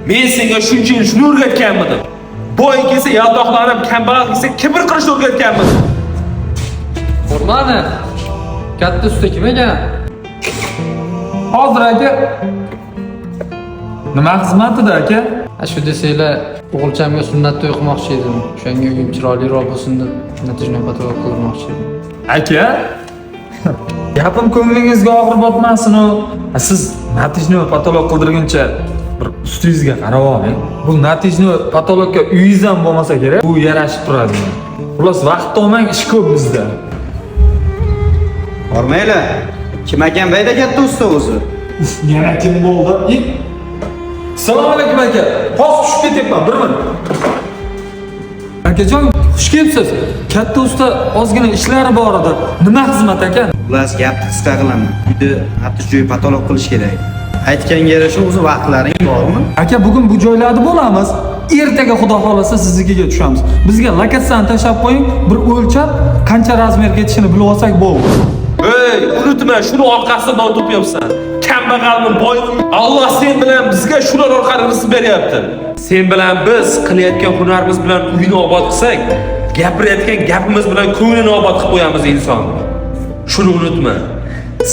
Men senga shuncha yil shuni o'rgatganmidim? Boy kelsa yaltoqlanib, kambag'al kelsa kibr qilishni o'rgatganmidim? Ko'rmadi. Katta usta kim ekan? Hozir, aka. Nima xizmatida, aka? Ha, shu desanglar, o'g'ilchamga sunnat to'y qilmoqchi edim. O'shanga uyim chiroyliroq bo'lsin deb натяжной потолок qildirmoqchi edim. Aka, gapim ko'nglingizga og'ir botmasin u. Siz натяжной потолок qildirguncha bir ustingizga qarab oling. Bu натяжной потолок ka uyingiz ham bo'lmasa kerak. Bu yarashib turadi. Xullas, vaqt olmang, ish ko'p bizda. Hormanglar. Kim ekan bayda katta usta o'zi? Uf, yana kim bo'ldi? Assalomu alaykum, aka. Hozir tushib ketyapman, bir minut. Akajon, xush kelibsiz. Katta usta ozgina ishlari bor edi. Nima xizmat, aka? Xullas, gapni qisqa qilaman. Uyda натяжной потолок qilish kerak. Aytganga yarasha o'zi vaqtlaring bormi? Aka, bugun bu joylarda bo'lamiz. Ertaga, xudo xohlasa, siznikiga tushamiz. Bizga lokatsiyani tashlab qo'ying, bir o'lchab, qancha размер ketishini bilib olsak bo'ldi. Ey, unutma, shuni orqasidan non topyapsan. Kambag'almi, boymi? Alloh sen bilan bizga shular orqali rizq beryapti. Sen bilan biz qilayotgan hunarimiz bilan uyini obod qilsak, gapirayotgan gapimiz bilan ko'nglini obod qilib qo'yamiz insonni. Shuni unutma.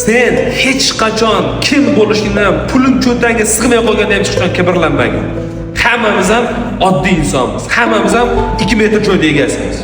Sen hech qachon kim bo'lishingdan, puling cho'ntagingga sig'may qolganda ham hech qachon kibrlanmagin. Hammamiz ham oddiy insonmiz. Hammamiz ham 2 metr joyda egasimiz.